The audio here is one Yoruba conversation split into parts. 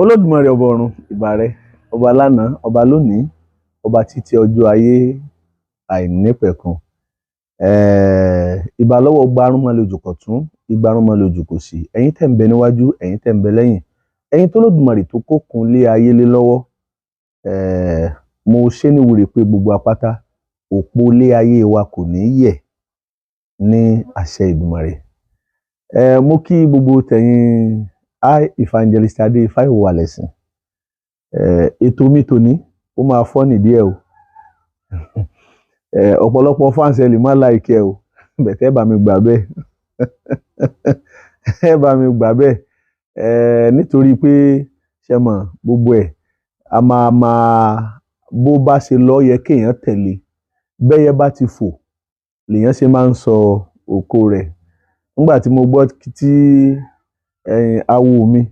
Olódùmarè ọba ọ̀run, ìbà rẹ, ọba lánàá, ọba lónìí, ọba títí ọjọ́ ayé àìnípẹ̀kun. Ìbà lọ́wọ́ gbarúmọlẹ̀ kọ̀tún, igbarúmọlẹ̀ kòsì, ẹ̀yin tẹ́ ń bẹ níwájú, ẹ̀yin tẹ́ ń bẹ lẹ́yìn, ẹ̀yin tó Olódùmarè tó kókun lé ayé lé lọ́wọ́. Mo ṣe níwúre pé gbogbo apáta òpó lé ayé wa kò ní yẹ̀ ní àṣẹ Ìdùmarè. Mo kí gbogbo tẹ̀yin I Evangelist Adé Ifáìwò Alẹ̀sìn. Ètò mi tòní ó máa fọ́ nìdí ẹ̀ o. Ọ̀pọ̀lọpọ̀ fans ẹ lè má like ẹ o, but ẹ bá mi gbà bẹ́ẹ̀, ẹ bá mi gbà bẹ́ẹ̀, nítorí pé ṣe mọ̀ gbogbo ẹ̀ a máa máa bó bá ṣe lọ yẹ kéèyàn tẹ̀lé, bẹ́yẹ bá ti fò lèèyàn ṣe máa ń sọ òkò rẹ̀. Nígbà tí mo gbọ́ tí awo mi,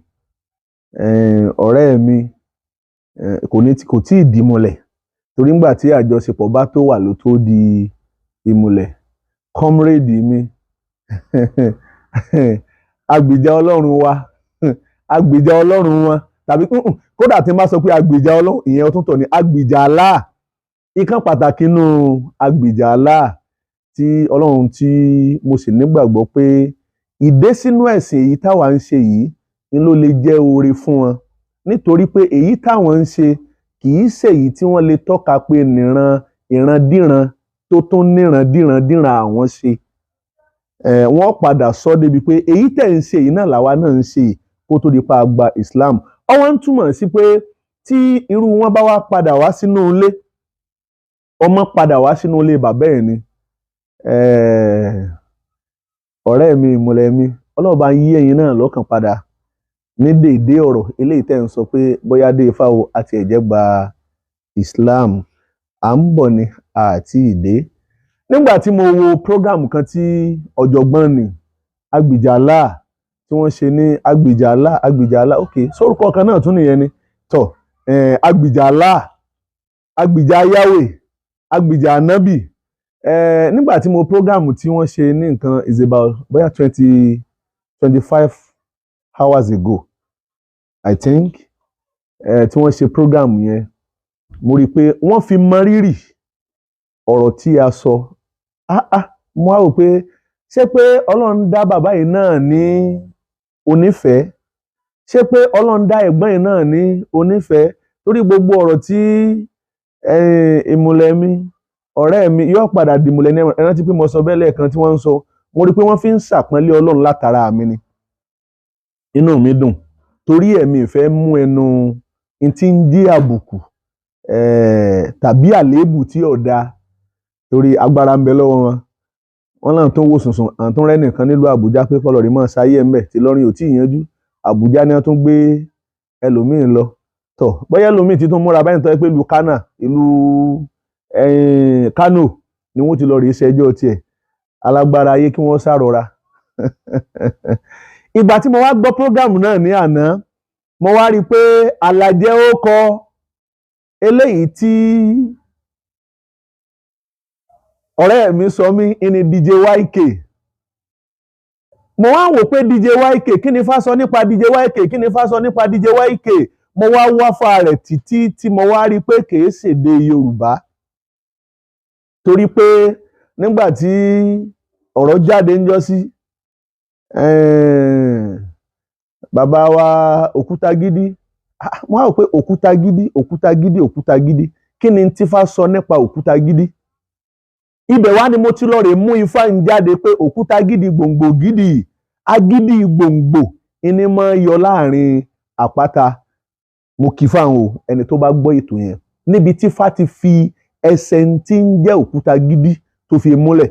ọ̀rẹ́ mi, kò ní kò tí ì dìmùlẹ̀, torí nígbà tí àjọṣepọ̀ bá tó wà ló tó di ìmùlẹ̀. Comrade mi, agbèjà Ọlọ́run wa, agbèjà Ọlọ́run wọn, tàbí kódà tí n bá sọ pé agbèjà Ọlọ́run, ìyẹn ọtún tọ̀ ní agbèjà Allah. Ìkan pàtàkì nínú agbèjà Allah tí Ọlọ́run tí mo sì nígbàgbọ́ pé ìdé sínú ẹ̀sìn èyí táwa ń ṣe yìí ni ló lè jẹ́ oore fún wọn, nítorí pé èyí táwọn ń ṣe kì í ṣèyí tí wọ́n lè tọ́ka pé níran ìrandíran tó tún níran díran díran àwọn ṣe. Wọ́n padà sọ débi pé èyí tẹ̀ ń ṣe yìí náà làwa náà ń ṣe kó tó di pa gba Islam. Ọwọ́n ń túmọ̀ sí pé tí irú wọn bá wá padà wá sínú ilé, ọmọ padà wá sínú ilé bàbá ẹ̀ ni. Ọ̀rẹ́ mi, ìmùlẹ̀ mi, Ọlọ́run bá yí ẹ̀yin náà lọ́kàn padà ní déédéé ọ̀rọ̀ eléyìí tẹ́ ń sọ pé bóyá dé ifá o àti ẹ̀jẹ̀ gba Islam, à ń bọ̀ ni àti ìdé. Nígbà tí mo wo program kan tí ọ̀jọ̀gbọ́n ni Agbèjà Allah tí wọ́n ṣe ní Agbèjà Allah, Agbèjà Allah, ok, sórúkọ kan náà tún nìyẹn ni tọ̀, Agbèjà Allah, Agbèjà Yahweh, Agbèjà Anabi. Nígbà tí mo program tí wọ́n ṣe ní nǹkan is about bóyá 25 hours ago, I think, tí wọ́n ṣe program yẹn, mo rí i pé wọ́n fi mọ rírì ọ̀rọ̀ tí a sọ. Ah ah, mo wá rò pé ṣé pé Ọlọ́run dá bàbá yìí náà ní onífẹ̀ẹ́, ṣé pé Ọlọ́run dá ẹ̀gbọ́n yìí náà ní onífẹ̀ẹ́, torí gbogbo ọ̀rọ̀ tí ìmùlẹ̀ mi, ọ̀rẹ́ mi yóò padà dìmùlẹ̀ ní. Ẹ rántí pé mo sọ bẹ́ẹ̀ lẹ́ẹ̀kan tí wọ́n ń sọ, mo rí i pé wọ́n fi ń ṣàpọ́nlé Ọlọ́run látara mi ni. Inú mi dùn torí ẹ̀mí ìfẹ́ mú ẹnu n tí ń jí àbùkù tàbí àléébù tí ò dáa, torí agbára ń bẹ lọ́wọ́ wọn. Wọn náà tó ń wo sùnsùn, àwọn tó ń rẹ́ nìkan nílùú Àbújá pé kọ́lọ́rì mọ́ sáyé ẹ̀ ń bẹ̀ tí lọ́rin ò tí ì yanjú. Àbújá ni wọ́n tún gbé ẹlòmíín lọ tọ̀, bóyá ẹlòmíín ti tún múra báyìí tó yẹ pé ìlú Kánà, ìlú Kánò ni wọ́n ti lọ rèé ṣẹjọ́ tiẹ̀. Alágbára ayé kí wọ́n sàrọ̀ra. Ìgbà tí mo wá gbọ́ program náà ní àná, mo wá rí i pé alàjẹ́ ó kọ eléyìí tí ọ̀rẹ́ mi sọ mí ní DJ YK. Mo wá wò pé DJ YK, kí ni Ifá sọ nípa DJ YK, kí ni Ifá sọ nípa DJ YK? Mo wá wáfà rẹ̀ títí tí mo wá rí i pé kìí ṣèdè Yorùbá, torí pé nígbà tí ọ̀rọ̀ jáde ńjọ́ sí bàbá wa Òkútagídí, mo wá wò pé Òkútagídí, Òkútagídí, Òkútagídí, kí ni tífá sọ nípa Òkútagídí? Ibẹ̀ wá ni mo ti lọ rè mú ifá ń jáde pé òkúta gidi gbòǹgbò gidi agídí gbòǹgbò ìní máa ń yọ láàrin àpáta. Mo kì í fáwọn o, ẹni tó bá gbọ́ ètò yẹn níbi tí Ifá ti fi ẹsẹ̀ tí ń jẹ́ òkúta gidi tó fi múlẹ̀,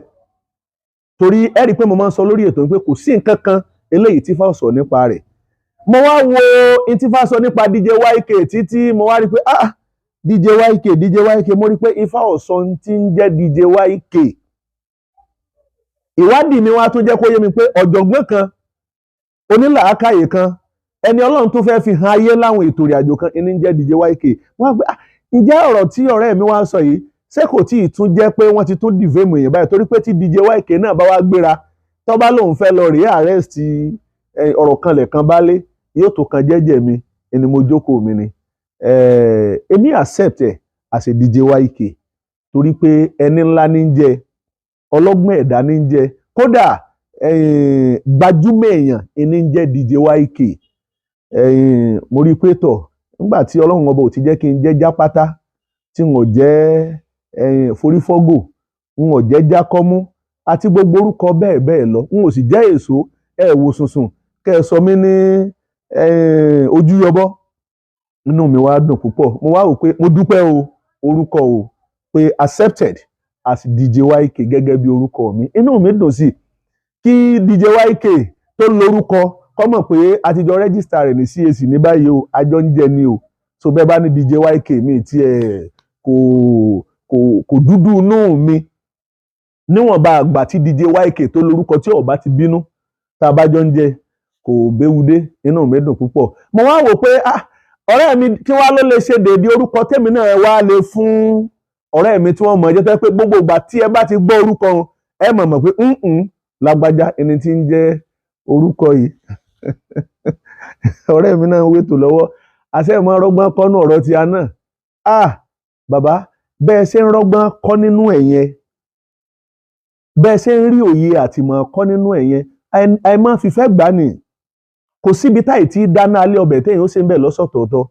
torí ẹ rí i pé mo máa ń sọ lórí ètò pé kò sí nǹkan kan eléyìí tí Ifá sọ nípa rẹ̀. Mo wá wo n tí Ifá sọ nípa DJ YK títí mo wá rí i pé ah, DJ YK, DJ YK, mo rí i pé Ifá ọ̀sán tí ń jẹ́ DJ YK. Ìwádìí mi wá tún jẹ́ kó yé mi pé ọ̀jọ̀gbọ́n kan, onílàákàyè kan, ẹni Ọlọ́run tó fẹ́ fi hàn ayé láwọn ètò ìrìn àjò kan ẹni ń jẹ́ DJ YK. Wọ́n á pé ah, ǹjẹ́ ọ̀rọ̀ tí ọ̀rẹ́ mi wá sọ yìí, ṣé kò tí ì tún jẹ́ pé wọ́n ti tún defame èèyàn báyìí? Torí pé tí DJ YK náà bá wá gbéra, tó bá lóun fẹ́ lọ rèé arrest, ọ̀rọ̀ kan lẹ̀kan bá lé yóò tó kan jẹ́jẹ́ mi. Ẹni mo jókòó mi ni èmi accept ẹ̀ as a DJ YK, torí pé ẹni ńlá ní ń jẹ, ọlọ́gbọ́n ẹ̀dá ní ń jẹ, kódà gbajúmọ̀ èèyàn ní ń jẹ́ DJ YK. Mo rí i pé tọ̀, nígbà tí Ọlọ́run Ọba ò ti jẹ́ kí n jẹ́ jápátá, tí n ò jẹ́ forífọ́gò, n ò jẹ́ jákọ́mú àti gbogbo orúkọ bẹ́ẹ̀ bẹ́ẹ̀ lọ, n ò sì jẹ́ èso ẹ̀ wò sùnsùn kẹ́ ẹ sọ mí ní ojúyọbọ. Inú mi wá dùn púpọ̀. Mo wá wò pé mo dúpẹ́ o, orúkọ o, pé accepted as DJ YK gẹ́gẹ́ bí orúkọ mi. Inú mi dùn sí kí DJ YK tó lórúkọ kọ́ mọ̀ pé a ti jọ register rẹ̀ ní CAC ní báyìí o, àjọ ń jẹ ni o. So bẹ́ẹ̀ bá ní DJ YK mi tiẹ̀ kò dúdú inú mi níwọ̀nba àgbà tí DJ YK tó lórúkọ tí ó bá ti bínú tá a bá jọ ń jẹ, kò béwúdé. Inú mi dùn púpọ̀. Mo wá wò pé, ah, ọ̀rẹ́ mi, kí wá ló lè ṣe déédéé orúkọ tèmi náà wá lè fún ọ̀rẹ́ mi tí wọ́n mọ̀ jẹ́ pé gbogbo ìgbà tí ẹ bá ti gbọ́ orúkọ, ẹ mọ̀ mọ̀ pé ǹǹ lágbájá ẹni tí ń jẹ́ orúkọ yìí. Ọ̀rẹ́ mi náà ń wétò lọ́wọ́, àṣẹ ìmọ̀ rọ́gbọ́n kọ́nú ọ̀rọ̀ tí a náà. Ah, bàbá, bẹ́ẹ̀ ṣe ń rọ́gbọ́n kọ́ nínú ẹ̀ yẹn, bẹ́ẹ̀ ṣe ń rí òye àtìmọ̀ kọ́ nínú ẹ̀ yẹn, àìmọ́ fìfẹ́ gbà ní. Kò síbi táì tí dáná alẹ́ ọbẹ̀ téèyàn ó ṣe ń bẹ̀ lọ́sọ̀tọ̀ọ̀tọ̀.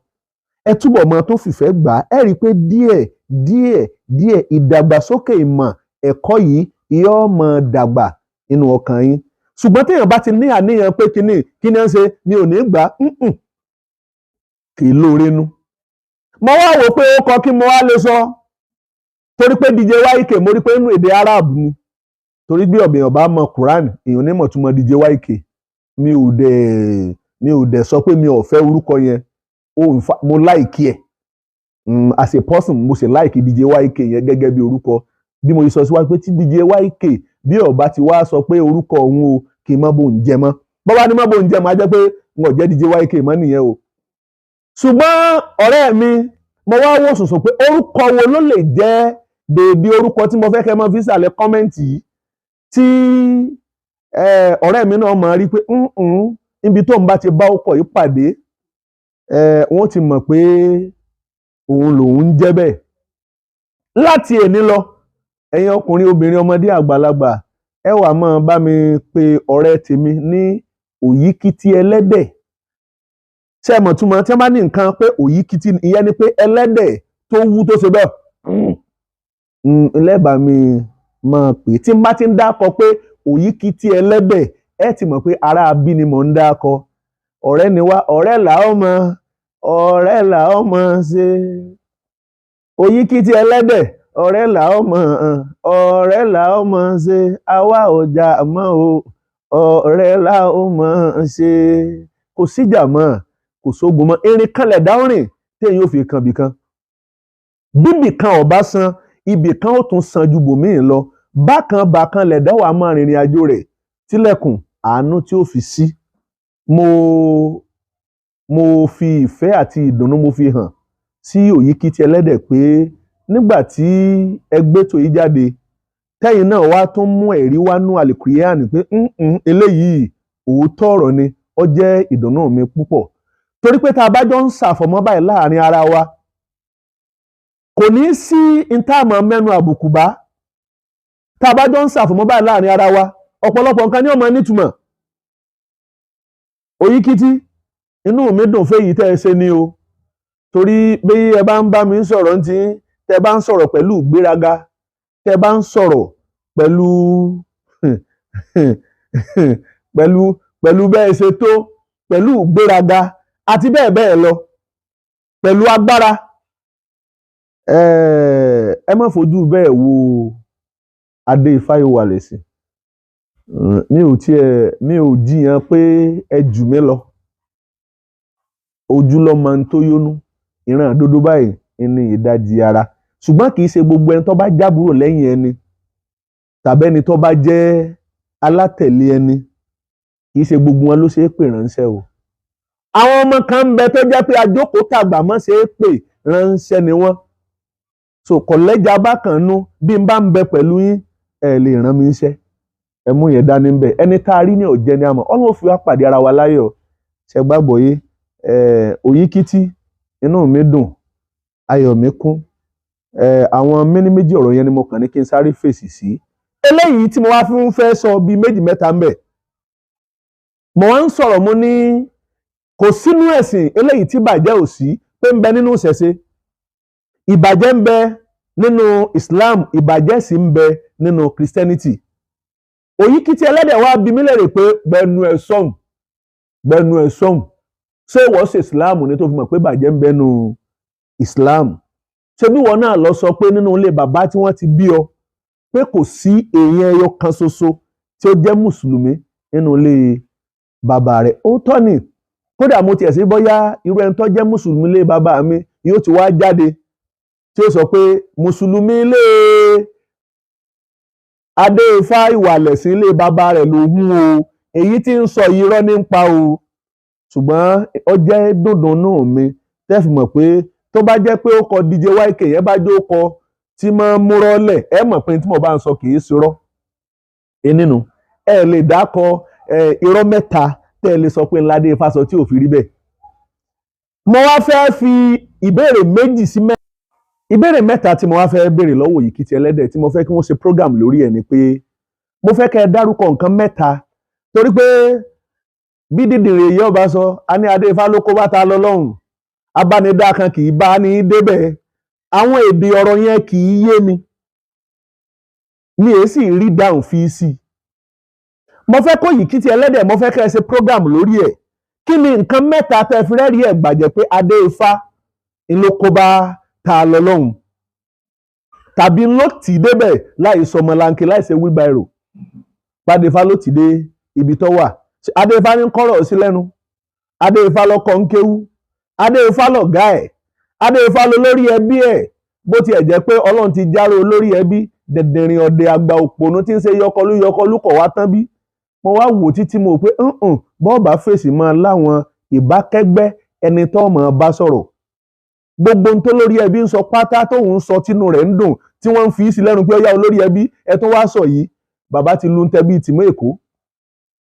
Ẹ túbọ̀ mọ tó fìfẹ́ gbà á, ẹ rí i pé díẹ̀ díẹ̀ díẹ̀ ìdàgbàsókè ìmọ̀ ẹ̀kọ́ yìí yóò mọ dàgbà nínú ọkàn yín. Ṣùgbọ́n téèyàn bá ti ní àníyàn pé kíní kíní ń ṣe mi ò ní gbà, kì í lóore nú. Mo wá wò pé ó kọ kí mo wá lè sọ, torí pé DJ YK, mo rí pé nínú èdè Arab ni, torí bí ọ̀bẹ̀yàn bá mọ Quran, èèyàn ní mọ̀ túmọ̀ DJ YK. Mi ò dẹ̀ sọ pé mi ò fẹ́ orúkọ yẹn o. Mo like ẹ̀ as a person, mo sì like DJ YK yẹn gẹ́gẹ́ bí orúkọ. Bí mo sọ síwájú pé tí DJ YK bí ó bá ti wá sọ pé orúkọ òun o, kì í mọ́ bò ń jẹ mọ́, bọ́bá ní mọ́ bò ń jẹ mọ́, á jẹ́ pé n ò jẹ́ DJ YK mọ́ nìyẹn o. Ṣùgbọ́n ọ̀rẹ́ mi, mo wá wò sùnsùn pé orúkọ wo ló lè jẹ́ dèédé orúkọ tí mo fẹ́ kẹ́ mọ́ fi sàlẹ̀ comment yìí, tí ọ̀rẹ́ mi náà máa rí pé níbi tó ń bá ti bá ọkọ̀ yìí pàdé, wọ́n ti mọ̀ pé òun lòun ń jẹ́ bẹ́ẹ̀. Láti èní lọ, ẹ̀yin ọkùnrin, obìnrin, ọmọdé, àgbàlagbà, ẹ wà máa bá mi pe ọ̀rẹ́ tèmi ní Òyíkítí Ẹlẹ́dẹ̀. Ṣé ẹ mọ̀ túmọ̀ tí wọ́n bá ní nǹkan pé òyíkítí? Ìyẹn ni pé ẹlẹ́dẹ̀ tó wú tó ṣe bẹ́ẹ̀ lẹ́bàá mi máa pè. Tí n bá ti ń dákọ pé Òyíkítí Ẹlẹ́dẹ̀, ẹ ti mọ̀ pé ará abí ni mò ń dákọ. Ọ̀rẹ́ ni wá, ọ̀rẹ́ là ó mọ, ọ̀rẹ́ là ó mọ ṣe. Òyíkítí Ẹlẹ́dẹ̀, ọ̀rẹ́ là ó mọ, ọ̀rẹ́ là ó mọ ṣe. Àwa ò jà mọ́ o, ọ̀rẹ́ là ó mọ ṣe. Kò síjà mọ́, kò sógun mọ́. Irin kanlẹ̀ dáhùn téèyàn ò fi kan bìkan. Bíbì kan ò bá san, ibì kan ó tún san ju bòmíì lọ. Bákan bákan lẹ̀dá wàá máa rìnrìn àjò rẹ̀ tílẹ̀kùn àánú tí ó fi sí. Mo fi ìfẹ́ àti ìdùnnú mo fi hàn sí Òyíkítí Ẹlẹ́dẹ̀ pé nígbà tí ẹ gbétò yìí jáde, tẹ́yìn náà wá tún mú ẹ̀rí wá nú àlìkùránì pé eléyìí òótọ́ ọ̀rọ̀ ni, ó jẹ́ ìdùnnú mi púpọ̀, torí pé tá a bá jọ ń ṣàfọ̀mọ́ báyìí láàrin ara wa, kò ní sí ntàmọ̀ mẹ́nu àbùkù bá. Tá a bá jọ ń ṣàfọ̀mọ́ báyìí láàrin ara wa, ọ̀pọ̀lọpọ̀ nǹkan ní ó máa nítumọ̀. Òyíkítí, inú mi dùn fẹ́yìí tẹ́ ẹ ṣe ni o, torí bí ẹ bá ń bá mi sọ̀rọ̀ ntí, tẹ́ ẹ bá ń sọ̀rọ̀ pẹ̀lú ìgbéraga, tẹ́ ẹ bá ń sọ̀rọ̀ pẹ̀lú bẹ́ẹ̀ ṣe tó, pẹ̀lú ìgbéraga àti bẹ́ẹ̀ bẹ́ẹ̀ lọ, pẹ̀lú agbára, ẹ má fojú bẹ́ẹ̀ wo Adé Ifáyọ̀wálẹ̀sì. Mi ò tiẹ̀, mi ò jiyàn pé ẹ jù mí lọ. Ojú ló mọ ohun tó yónú, ìran àdodo báyìí ní ìdajì ara. Ṣùgbọ́n kì í ṣe gbogbo ẹni tó bá jábúrò lẹ́yìn ẹni tàbí ẹni tó bá jẹ́ alátẹ̀lé ẹni, kì í ṣe gbogbo wọn ló ṣe é pè ránṣẹ́ o. Àwọn ọmọ kan ń bẹ tó jẹ́ pé ajókòó tàgbà mọ́ ṣe é pè ránṣẹ́ ni wọ́n. So kọ̀lẹ́jà bákan nú, bí n bá ń bẹ pẹ̀lú yín, ẹ lè rán mi níṣẹ́. Ẹ mú yẹn dání ń bẹ. Ẹni tá a rí ní ọ̀jẹ̀ ni a mọ̀. Ọlọ́run fi wá pàdé ara wa láyọ̀. Ṣẹ gbàgbọ́ yé? Òyìnkìtì, inú mi dùn, ayọ̀ mi kún. Àwọn méní méjì ọ̀rọ̀ yẹn ni mo kàn ní kí n sáré fèsì sí. Eléyìí tí mo wá fún fẹ́ sọ bíi méjì mẹ́ta ń bẹ̀. Mo wá ń sọ̀rọ̀, mo ní kò sínú ẹ̀sìn eléyìí tí bàjẹ́ ò sí pé ń bẹ nínú ìṣẹ̀ṣe. Ìbàjẹ́ ń bẹ nínú Islam, ìbàjẹ́ sì ń bẹ nínú Christianity. Òyìnkìtì ẹlẹ́dẹ̀ wá bi mí léèrè pé gbẹnu ẹ̀ sọ̀hún, gbẹnu ẹ̀ sọ̀hún, ṣé ìwọ ṣe Islam ní tó fi mọ̀ pé bàjẹ́ ń bẹ nínú Islam? Ṣé bí wọn náà lọ sọ pé nínú ilé bàbá tí wọ́n ti bí ọ pé kò sí èèyàn ẹyọ kan ṣoṣo tí ó jẹ́ mùsùlùmí nínú ilé bàbá rẹ̀? Ó tọ́ ni. Kódà mo tiẹ̀ sí bóyá irú ẹni tó jẹ́ mùsùlùmí ilé bàbá mi yóò ti wá jáde tí ó sọ pé mùsùlùmí ilé Adéifá ìwàlẹ̀ sí ilé bàbá rẹ̀ lòun o, èyí tí ń sọ yìí irọ́ ní ń pa o. Ṣùgbọ́n ó jẹ́ dùndùnnú mi tẹ́ fi mọ̀ pé tó bá jẹ́ pé ó kọ DJ YK yẹn bá jó kọ tí máa ń múrọ́ lẹ̀, ẹ mọ̀ pé tí mo bá ń sọ kì í ṣirọ́. Nínú ẹ lè dákọ irọ́ mẹ́ta tẹ́ ẹ lè sọ pé ńlá Adéifá sọ tí ò fi rí bẹ́ẹ̀. Mo wá fẹ́ fi ìbéèrè méjì sí mẹ́ta, ìbéèrè mẹ́ta tí mo wá fẹ́ béèrè lọ́wọ́ Òyìnkìtì ẹlẹ́dẹ̀ tí mo fẹ́ kí wọ́n ṣe program lórí ẹ̀ ni pé mo fẹ́ kẹ́ ẹ dárúkọ nǹkan mẹ́ta, torí pé bí dídìrín èyí ọba sọ, a ní Adéifá ló kó bàtà lọ lọ́hùn, abánidá kan kì í bá ní débẹ̀. Àwọn èdè ọ̀rọ̀ yẹn kì í yé mi, mi èé sì rí dáhùn fi sí i. Mo fẹ́ kó Òyìnkìtì ẹlẹ́dẹ̀, mo fẹ́ kẹ́ ẹ ṣe program lórí ẹ̀. Kí ni nǹkan mẹ́ta tẹ́ fi rẹ́rìí ẹ̀ gbàjẹ́ pé Adéifá ló kó bá ta lọ lọ́hùn, tàbí ló tì í débẹ̀ láì sọmọlanke, láì ṣe wheelbarrow? Adéifá ló tì í dé ibi tó wà. Adéifá ní kọ́rọ̀ sí lẹ́nu, Adéifá lọ́kọ́ ń kéwú, Adéifá lọ̀gá ẹ̀, Adéifá ló lórí ẹbí ẹ̀. Bó tiẹ̀ jẹ́ pé Ọlọ́run ti járó olórí ẹbí dẹ̀dẹ̀rìn ọ̀dẹ̀ àgbà òpònú tí ń ṣe yọkọlú yọkọlú kọ̀ wá tán bí. Mo wá wò títí mo pé bọ́ọ̀bà fèsì máa láwọn ìbákẹ́gbẹ́ ẹni tó mọ̀ bá sọ̀rọ̀. Gbogbo ohun tó lórí ẹbí ń sọ pátá tóun ń sọ tínú rẹ̀ ń dùn tí wọ́n ń fi sí lẹ́nu pé ó yá olórí ẹbí ẹ tún wá sọ yìí. Bàbá ti lu ń tẹ bíi tìmọ́ Èkó,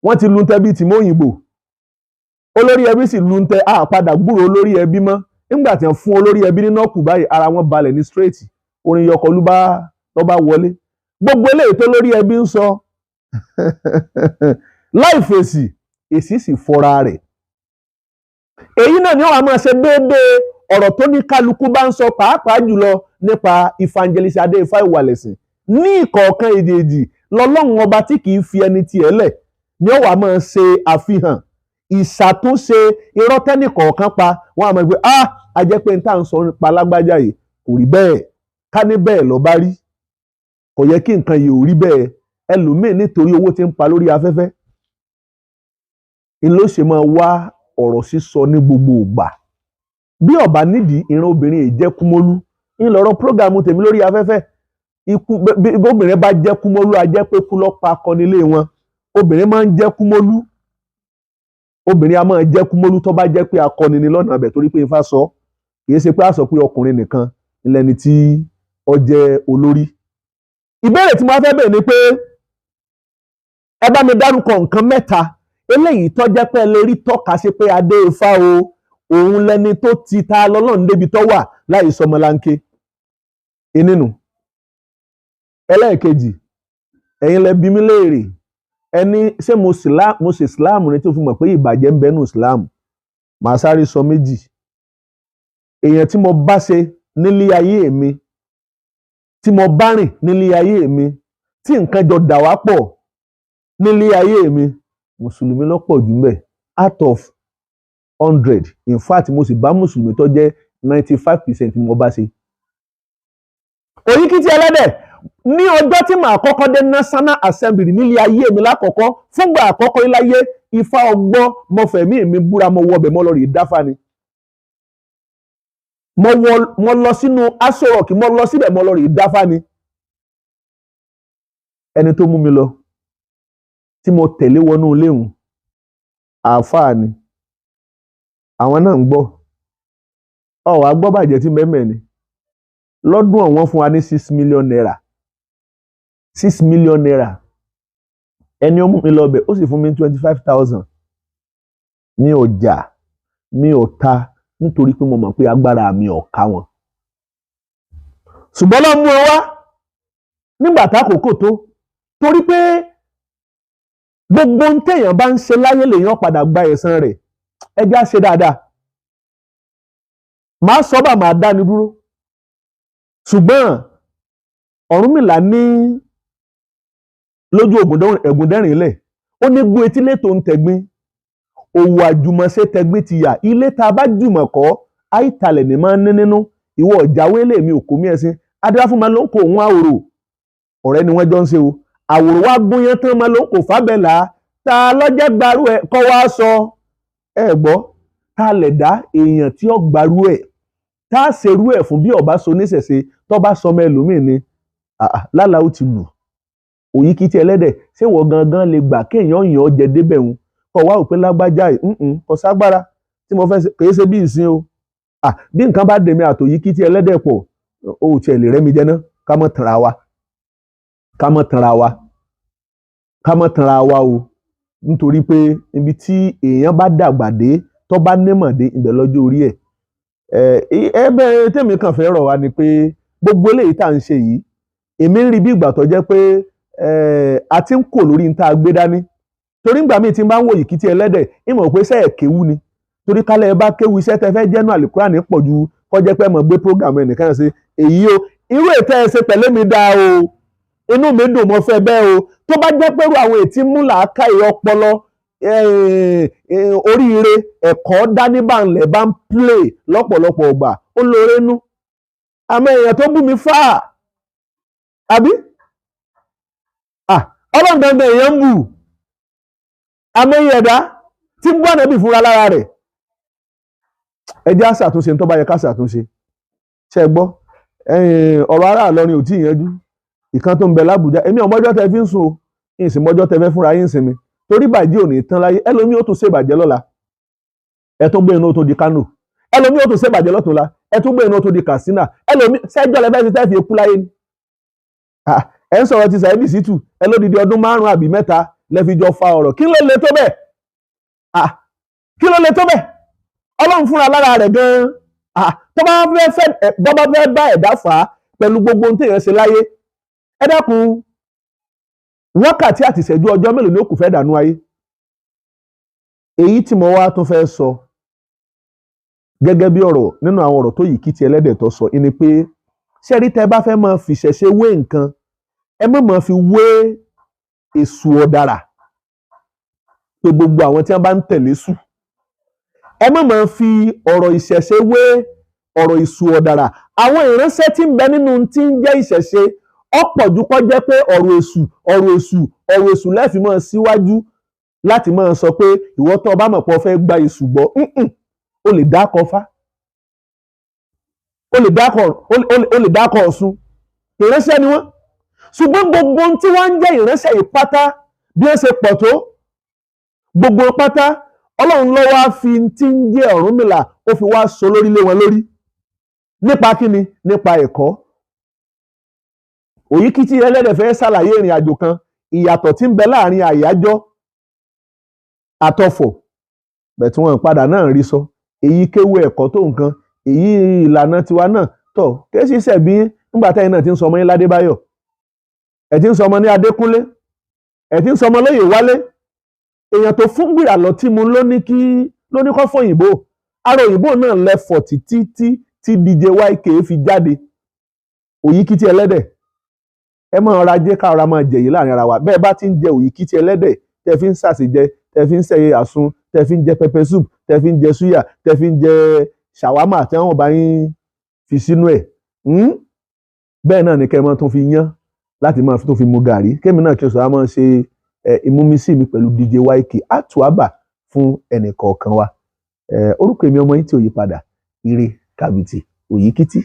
wọ́n ti lu ń tẹ bíi tìmọ́ Òyìnbó, olórí ẹbí sì lu ń tẹ. A padà gbúrò olórí ẹbí mọ́. Nígbà tí wọ́n fún olórí ẹbí ní nọ́ọ̀kù báyìí, ara wọn balẹ̀ ní straight, orin yọkọlú bá lọ́ bá wọlé. Gbogbo eléyìí tó lórí ẹbí ń sọ láì fèsì, èsì sì fọra rẹ̀. Èyí náà ni wọ́n á máa ṣe déédéé ọ̀rọ̀ tó ní kálukú bá ń sọ, pàápàá jùlọ nípa evangelist Adéifá Ìwàlẹ̀sìn ní ìkọ̀ọ̀kan èjèèjì. Lọ́lọ́run ọba tí kì í fi ẹni tiẹ̀ lẹ̀ ni ó wàá máa ṣe àfihàn ìṣàtúnṣe irọ́ tẹ́nì kọ̀ọ̀kan pa. Wọ́n á máa gbé, ah, a jẹ́ pé n tá à ń sọ nípa lágbájá yìí kò rí bẹ́ẹ̀. Ká ní bẹ́ẹ̀ lọ bá rí, kò yẹ kí nǹkan yìí ò rí bẹ́ẹ̀. Ẹlòmíì nítorí owó tí ń pa lórí afẹ́fẹ́ ń ló ṣe máa wá ọ̀rọ̀ sísọ ní gbogbo ìgbà. Bí ọba nídìí ìran obìnrin yìí jẹ́ kúmólú ń lọ́rọ̀ program tèmi lórí afẹ́fẹ́. Ikú bí obìnrin bá jẹ́ kúmólú, a jẹ́ pé kú lọ́ pa akọni ilé wọn. Obìnrin máa ń jẹ́ kúmólú, obìnrin a máa jẹ́ kúmólú tó bá jẹ́ pé akọni ni lọ́nà abẹ, torí pé Ifá sọ, kì í ṣe pé a sọ pé ọkùnrin nìkan lẹni tí ó jẹ́ olórí. Ìbéèrè tí mo fẹ́ bèèrè ni pé ẹ bá mi dárúkọ nǹkan mẹ́ta eléyìí tó jẹ́ pé ẹ lè rí tọ́ka sí pé Adéifá o, òun lẹni tó ti ta lọ́lọ́run débi tó wà láì sọmọlanke ìnínú. Ẹlẹ́ẹ̀kejì, ẹ̀yin lẹ bi mí léèrè, ẹni ṣé mo ṣe Islam ni tó fi mọ̀ pé ìbàjẹ́ ń bẹ nínú Islam. Màá sáré sọ méjì. Èèyàn tí mo bá ṣe nílé ayé mi, tí mo bá rìn nílé ayé mi, tí nǹkan jọ dà wá pọ̀ nílé ayé mi, mùsùlùmí ló pọ̀ jù mbẹ̀ out of 100. In fact, mo sì bá mùsùlùmí tó jẹ́ 95% ni mo bá ṣe. Òyìnkìtì ẹlẹ́dẹ̀, ní ọjọ́ tí màá kọ́kọ́ dé National Assembly nílé ayé mi lákọ̀ọ́kọ́, fúngbà àkọ́kọ́ láyé, Ifá ọgbọ́, mo fẹ̀mí mi búra, mo wọbẹ̀, mo lọ rí dáfá ni. Mo lọ sínú Aso Rock, mo lọ síbẹ̀, mo lọ rí dáfá ni. Ẹni tó mú mi lọ tí mo tẹ̀lé wọnú ilé òun, àáfàá ni. Àwọn náà ń gbọ́ ọ wàá gbọ́ bàjẹ́ tí mẹ́mẹ́ ni. Lọ́dún ọ̀wọ́n fún wa ní ₦6 million, ₦6 million. Ẹni ó mú mi lọ bẹ̀, ó sì fún mi 25,000. Mi ò jà. Mi ò ta nítorí pé mo mọ̀ pé agbára mi ò ká wọn. Ṣùgbọ́n lọ́ mú ẹ wá nígbà tákòókò tó, torí pé gbogbo ohun téèyàn bá ń ṣe láyé lèèyàn padà gba ẹ̀san rẹ̀. Ẹ já ṣe dáadáa. Màá sọ bá màá dáni dúró. Ṣùgbọ́n Ọ̀rúnmìlà ní lójú Ẹ̀gúndẹ́rìn lẹ̀, ó ní gbó etílé tó ń tẹ̀gbin, òwò àjùmọ̀ṣe tẹ̀gbin ti yà, ilé tá a bá jùmọ̀ kọ́ àìtalẹ̀ ní máa ń ní nínú. Ìwọ ọ̀jáwé lèmi ò kó mí ẹṣin, adéwáfún máa ló ń kó òun àwòrò, ọ̀rẹ́ ni wọ́n jọ ń ṣe o. Àwòrò wa gúnyán tán máa ló ń kó fábẹ́là, ta lọ́jẹ́ gbarú ẹ̀ kọ́ wá sọ ẹ gbọ́, ta lẹ̀ dá èèyàn tí ó gbarú ẹ̀, tá a ṣerú ẹ̀ fún bí ọba so níṣẹ̀ṣe, tó bá sọmọ ẹlòmíì ni lálàá ó ti lù. Òyìnkìtì ẹlẹ́dẹ̀, ṣé wọ́n gangan lè gbà kéèyàn yàn ọ́ jẹ débẹ̀ ń kọ́ wá òpin lágbájá yìí kò ságbára tí mo fẹ́ ṣe, kì í ṣe bí ìsìn o. Bí nǹkan bá dèmi àtòyìnkìtì ẹlẹ́dẹ̀ pọ̀, o ò tiẹ̀ lè rẹ́ mi jẹ ná. Ká mọ́ tanra wa, ká mọ́ tanra wa, ká mọ́ tanra wa o. Nítorí pé ibi tí èèyàn bá dàgbà dé, tó bá nímọ̀ dé, ibẹ̀ lọ́jọ́ orí ẹ̀. Ẹ bẹ́ẹ̀ tèmi kàn fẹ́ rọ̀ wá ni pé gbogbo eléyìí tá à ń ṣe yìí, èmi ń rí bí ìgbà tó jẹ́ pé a ti ń kò lórí ní tá a gbé dání. Torí ìgbà míì tí n bá ń wò Òyìnkìtì ẹlẹ́dẹ̀, ìmọ̀ pé sẹ́ẹ̀ kéwú ni. Torí kálẹ̀ ẹ bá kéwú, iṣẹ́ tẹ fẹ́ jẹ́nu àlùkùránì pọ̀ ju kó jẹ́ pé mọ̀ gbé program ẹnìkan ṣe èyí o. Irú ètò ẹ ṣe pẹ̀lú mi dáa o, inú mi dùn, mo fẹ́ bẹ́ẹ̀ o. Tó bá jẹ́ pé irú àwọn ètí mú làákàyè ọpọlọ oríire ẹ̀kọ́ dání bá ń lẹ̀ bá ń play lọ́pọ̀lọpọ̀ ọgbà, ó lóore nú. Àmọ́ èèyàn tó bú mi fáà, àbí ọlọ́run dandan èèyàn ń bù, àmọ́ iye ẹ̀dá tí ń bú ànábì fúnra lára rẹ̀. Ẹ jẹ́ á ṣàtúnṣe tó bá yẹ ká ṣàtúnṣe. Ṣe é gbọ́? Ọ̀rọ̀ ará Ìlọrin ò tí ì yanjú. Ìkan tó ń bẹ l'Ábùjá, èmi ò mọ́jọ́ tẹ fi ń sùn o, ìsìn mọ́jọ́ tẹ fẹ́ fúnra yín sinmi, torí bàjẹ́ ò ní tán láyé. Ẹlòmíì ó tún ṣe ìbàjẹ́ lọ́la, ẹ tún gbé inú tó di Kánò, ẹlòmíì ó tún ṣe ìbàjẹ́ lọ́túnla, ẹ tún gbé inú tó di Katsina, ẹlòmíì sẹ́jọ́ lẹ́fẹ́ ti tẹ́ fi kú láyé ni. Ẹ ń sọ̀rọ̀ ti Saheed Shittu, ẹ lódidi ọdún 5 àbí 3 lẹ́ fi jọ fa ọ̀rọ̀. Kí ló le tó bẹ́ẹ̀? Kí ló le tó bẹ́ẹ̀? Ọlọ́run fúnra lára rẹ̀ gan-an, tó bá fẹ́ bọ́ bá fẹ́ bá ẹ̀dá fà á pẹ̀lú gbogbo ohun téèyàn ṣe láyé, ẹ dákun, wákàtí àti ìṣẹ́jú ọjọ́ mélòó ni ó kù fẹ́ dànù ayé? Èyí tí mo wá tún fẹ́ sọ gẹ́gẹ́ bí ọ̀rọ̀ nínú àwọn ọ̀rọ̀ tó Òyìnkìtì ẹlẹ́dẹ̀ tó sọ ni pé, ṣé rí tẹ́ bá fẹ́ máa fìṣẹ̀ṣe wé nǹkan, ẹ má máa fi wé èṣù ọ̀dàrà, pé gbogbo àwọn tí wọ́n bá ń tẹ̀lé sù. Ẹ má máa fi ọ̀rọ̀ ìṣẹ̀ṣe wé ọ̀rọ̀ èṣù ọ̀dàrà. Àwọn ìránṣẹ́ tí ń bẹ nínú tí ń jẹ́ ìṣẹ̀ṣe ọ̀pọ̀ ju kó jẹ́ pé ọ̀rọ̀ èṣù, ọ̀rọ̀ èṣù, ọ̀rọ̀ èṣù lẹ́ẹ̀fì máa síwájú láti máa sọ pé ìwọ tó o bá mọ̀ pé o fẹ́ gba èṣù gbọ́, o lè dákọ̀ fá, o lè dákọ̀, o lè dákọ̀ Ọ̀ṣun. Ìránṣẹ́ ni wọ́n. Ṣùgbọ́n gbogbo ohun tí wọ́n ń jẹ́ ìránṣẹ́ ìpátá, bí wọ́n ṣe pọ̀ tó, gbogbo pátá Ọlọ́run ló wá fi tí ń jẹ́ Ọ̀rúnmìlà, ó fi wá so lórí lé wọn lórí. Nípa kíni? Nípa ẹ̀kọ́. Òyìnkìtì ẹlẹ́dẹ̀ fẹ́ ṣàlàyé ìrìn àjò kan, ìyàtọ̀ tí ń bẹ láàrin àyájọ́ àtọ̀fọ̀, bẹ̀tí wọn padà náà rí sọ. Èyí kéwú ẹ̀kọ́ tó nǹkan, èyí ìlànà tiwa náà tọ̀ kéṣì ṣẹ̀bí nígbà táyìn náà ti ń sọmọ ní Ládébáyọ̀, ẹ̀ ti ń sọmọ ní Adékúnlé, ẹ̀ ti ń sọmọ lóyè Wálé. Èèyàn tó fún gbìrà lọ tí mu ló ní kí ló ní kọ́ fún òyìnbó, ara òyìnbó náà lẹ́fọ̀ títí tí tí DJ YK fi jáde. Òyìnkìtì ẹlẹ́dẹ̀, ẹ máa ra jẹ́ ká ara máa jẹ̀yìn láàrin ara wa. Bẹ́ẹ̀ bá ti ń jẹ Òyìnkìtì ẹlẹ́dẹ̀, tẹ́ fi ń ṣàṣejẹ, tẹ́ fi ń ṣẹ̀yẹ àsun, tẹ́ fi ń jẹ pepper soup, tẹ́ fi ń jẹ suya, tẹ́ fi ń jẹ ṣàwámà tí wọ́n bá yín fi sínú ẹ̀, bẹ́ẹ̀ náà ni kẹ́ ẹ máa tún fi yán láti máa tún fi mu gàrí. Kémi náà kí n sọ á máa ṣe ìmúmisí mi pẹ̀lú DJ YK àtúwábà fún ẹnì kọ̀ọ̀kan wa. Orúkọ èmi ọmọ yín tí ò yí padà, ire kàbìtì, Òyìnkìtì.